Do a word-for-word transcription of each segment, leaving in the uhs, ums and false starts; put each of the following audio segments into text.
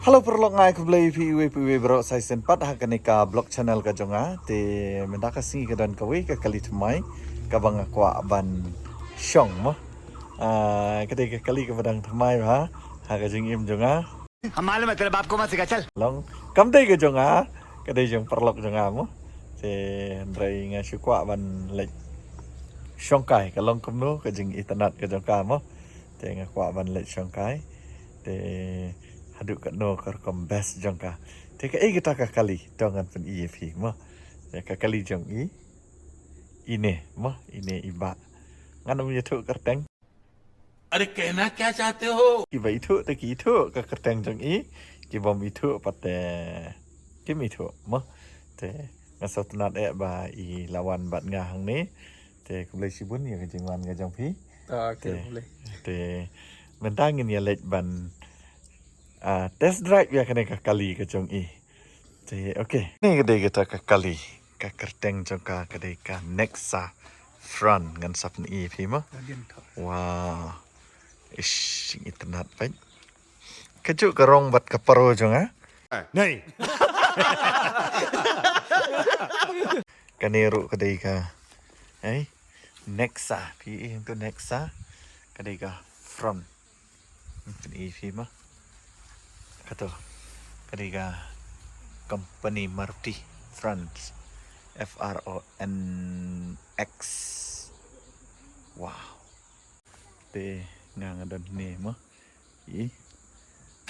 Hello paralok, nga ai khublei ïa phi iwei pa iwei baroh sa shisien pat ha kane ka vlog channel ka jong nga. Te mynta ka sngi ka don kawei ka kali thymmai kaba nga kwah ban shong mo. Ah, ka dei ka kali kaba dang thymmai bha ha ka jingim jong nga. हम मालूम है तेरे बाप को मत सिखा, चल। Long kam dei ka jong nga, ka dei jong paralok jong nga mo. Te hynrei nga shu kwah ban leit shongkai, ka long kumno ka jingitynnad ka jong ka mo. Te nga kwah ban leit shongkai. Te haduh katno ka rukom best jong ka. Te kaei kata ka kali, to ngan pyni ïa phi mo. Te ka kali jong i, ine mo, ine i bah. Ngan ym ïathuh kyrteng. अरे कहना क्या चाहते हो? Kiba ithuh te ki ithuh ka kyrteng jong i, kibym ithuh pat te kim ithuh mo. Te nga sngewtynnad eh ba i la wan bad nga hangne. Te khublei shibun ïa ka jingwan ka jong phi. Ah, okay, te khublei. Te mynta ngin ïa leit ban, ah, test drive ïa kane ka kali ka jong i. Te okay. Kane ka dei kata ka kali, ka kyrteng jong ka ka dei ka Nexa Front, ngan sa pyni ïa phi mo. Wow. Ish, itynnad pat. Kajuh ka rong bad ka paro jong nga. Nei. Kane ruh ka dei ka, eh, Nexa, P E tu Nexa. Ka dei ka Front. Pyni ïa phi mo. Kato. Ka dei ka company Maruti Front. F R O N X. Wow. Te nga nga don ne mo. I.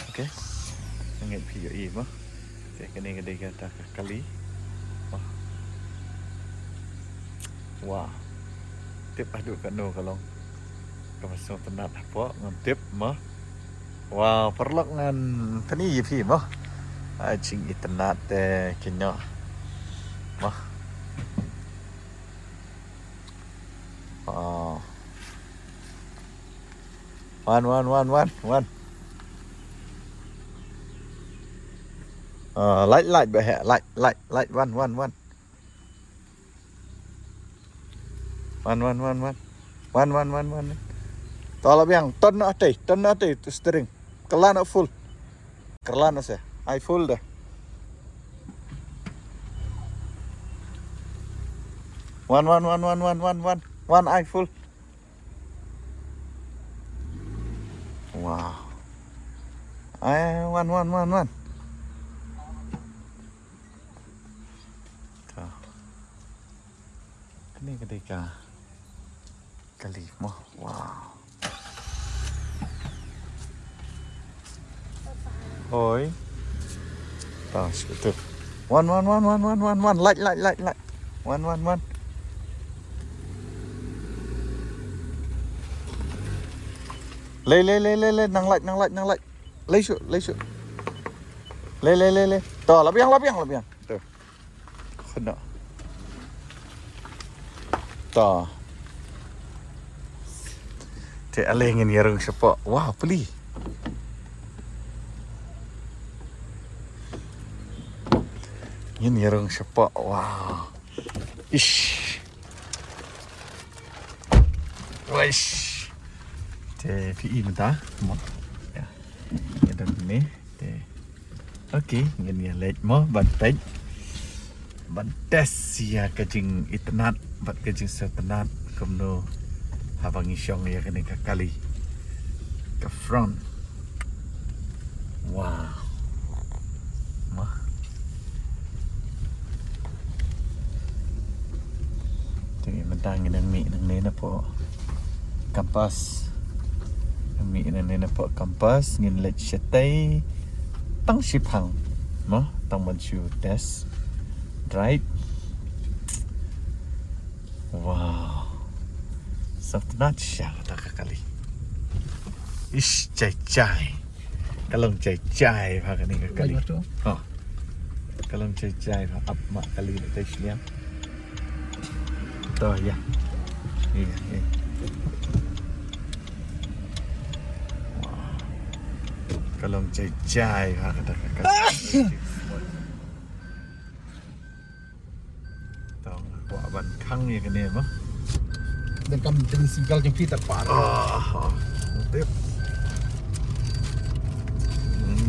Okay. Nga ngeit phi ïohi mo. Te kane ka dei kata ka kali. Mo. Wow. Tip haduh katno ka long. Kaba sngewtynnad hapoh ngam tip mo. Wow, paralok ngan pyni ïa phi mo. Ai jingitynnad te kynnoh. Mo. Wow. Wan, wan, wan, wan, wan. Ah, light, light, bah, eh, light, light, light, wan, wan, wan. Wan, wan, wan, wan. Wan, wan, wan, wan. To la biang, ton noh tei, ton noh tei, tu steering. Kylla noh full. Kylla noh se. Ai full de. Wan, wan, wan, wan, wan, wan, wan. Wan, ai full. Wow. Ai, wan, wan, wan, wan. To. Kane ka dei ka kali mo. Wow. Oi. Ta, shuh tu. Wan, wan, wan. Light, light, light, light. Wan, wan, wan. Lei, lei, lei, lei, lei. Nang light, nang light, nang light. Lei shuh, lei shuh. Lei, lei, lei, lei. To, la biang, la biang, la biang. To. Kena. To. Te ale ngin ïa rung shapoh. Wow, peli. Ngin ïa rung shapoh. Wow. Ish. Wesh. Te phi i mynta mo. Ya. Ïa don ni. Te. Okay, ngin ïa leit mo ban peit. Ban test ïa ka jingitynnad bad ka jingsngewtynnad kumno haba ngi shong ïa kane ka kali. Ka Front. Wow. Mo. Te mynta ngin nang mih nangne napoh campus. Nang mih nangne napoh campus, ngin leit shatei tang shiphang. Mo, tang ban shu test drive. Wow. Sngewtynnad shisha kata ka kali. Ish, jai jai. Ka long jai jai bha kane ka kali. Baik, betul. Ha. Ka long jai jai bha, ap ma kali na tai shiliang. To, ya. Ïa, ïa. Wow. Ka long jai jai bha kata ka kali. To, nga kwah ban khang ïa kane mo. Donkam jingsigal jong phi tat par. Ah, tip. Hmm,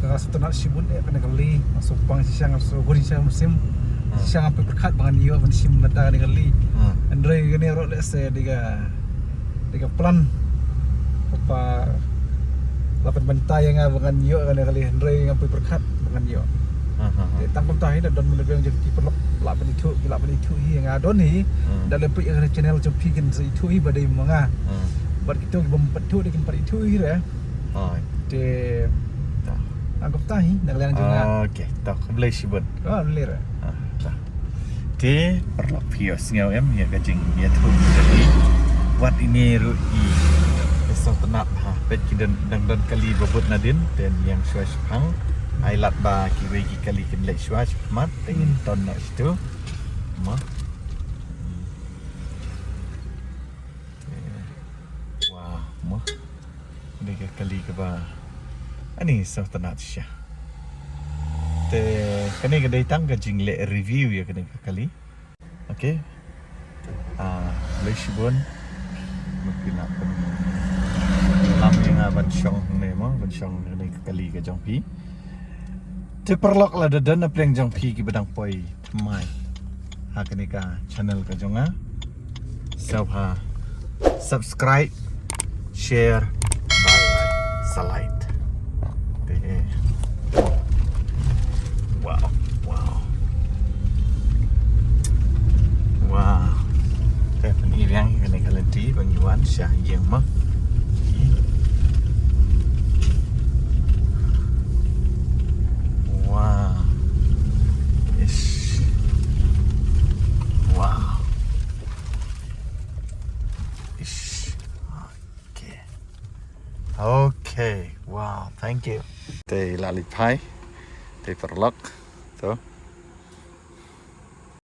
Nga sngewtynnat shibun ïa kane ka kali, nga sngewpang shisha, nga sngewhun shisha mynsiem. Shisha nga pyrkhat ba ngan ïoh ban shim na kata kane ka kali. Hynrei kane ruh lehse dei ka, dei ka plan kaba la pynbynta ïa nga ba ngan ïoh kane ka kali, hynrei nga pyrkhat ba ngan ïoh. Te tang kumta hi, da don mynta biang jong ki paralok la pynithuh, ki la pynithuh hi ïa nga, don hi. Da leh peit ïa ka channel jong phi kin sa ithuh hi ba dei ma nga. Bad kito ki bym pat ithuh dei kin pat ithuh hi re. Te tang kumta hi na ka liang jong nga. Okay, to khublei shibun. Khublei re. Te paralok, phi ïohsngew em ïa ka jingïathuh jong ki? Wat ine ruh i sngewtynnat ha, peit ki dang don kali ba bud nadien, te ïeng shuwa shaphang. Ai lad ba kiwei ki kali kin leit shuwa shakhmat, te ngin ton noh shitu. Mo. Wah, mo. Kane ka kali kaba, ani sngewtynnat shisha. Te kane ka dei tang ka jingleh review ïa kane ka kali. Okay. Ah, khublei shibun. Mungkin lah pynlam ïa nga ban shong hangne mo, ban shong kane ka kali ka jong phi. Te paralok, lada don na pdeng jong phi kiba dang poi thymmai ha kane ka channel ka jong nga, sngewbha subscribe, share bad sa like. Te, wow, wow, wow. Te pyni biang kane ka lynti. Wan sha ïing ma. Wow. Ish. Wow. Ish. Okay. Okay. Wow. Thank you. Te la li phai. Te paralok. To.